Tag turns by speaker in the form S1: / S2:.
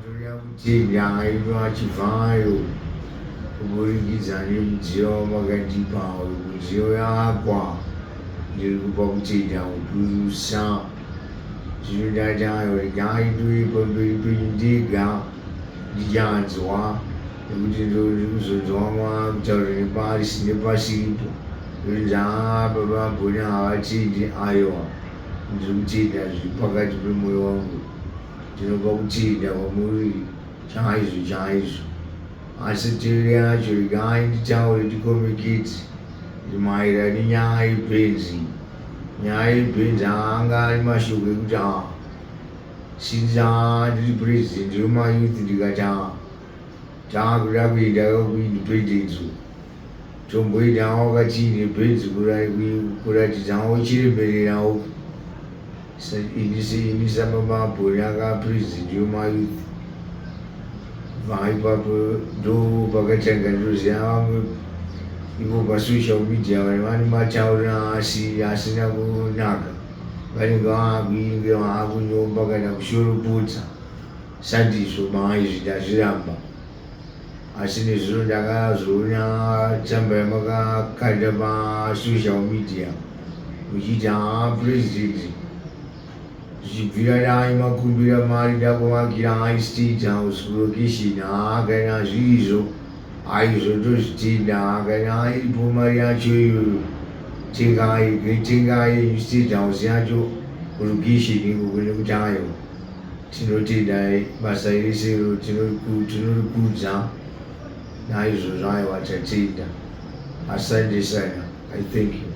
S1: Ndinoda kutenda imi vaChivhayo kuburikidza nemudziyo wamakandipa uyu. Mudziyo yakwa ndiri kupa kutenda kukurusa. Zvino ndati aiwa regai ndiuye pamberi penyu ndega ndichanzwa nekuti ndiri kuzonzwa makutaura nepasi nepasiripo. Ndonzi haa baba Bona havatendi aiwa ndiri kutenda zviri pakati pemoyo wangu. Ndinopa kutenda kwamuri chaizvo chaizvo. Asi tiri yacho regai nditaure tikomikiti maererano nenyaya yebenzi. Nyaya yebenzi anga ari mashoko ekuti haa since haa ndiri president wemayouth ndikati haa taakuda kuenda kuindependence uku tomboendawo katiine benzi kuratidzawo chiremererawo Ini sababa Bhonaka president wemayouth ipapo ndo pakatanga ndoziva vamwe ivo pasocial media vane vane mataura asi asina kunaka vanenge vakuinge vakunyomba kana kushoropodza sandizvo maizvi ndazviramba asi nezuro ndakazoona tsamba yamakakanda pasocial media muchiti haa president zvichibvira dai makumbira mari ndakuvakira high state house kulocation haa kana zvirizvo aizvo tozvitenda haa kana iripo mari yacho iyoyo tengai tengai state house yacho kulocation ikoko nekuti aiwa Tinotenda basa rese iro tinorikudza naizvozvo aiwa tatenda. Asante sana. I thank you.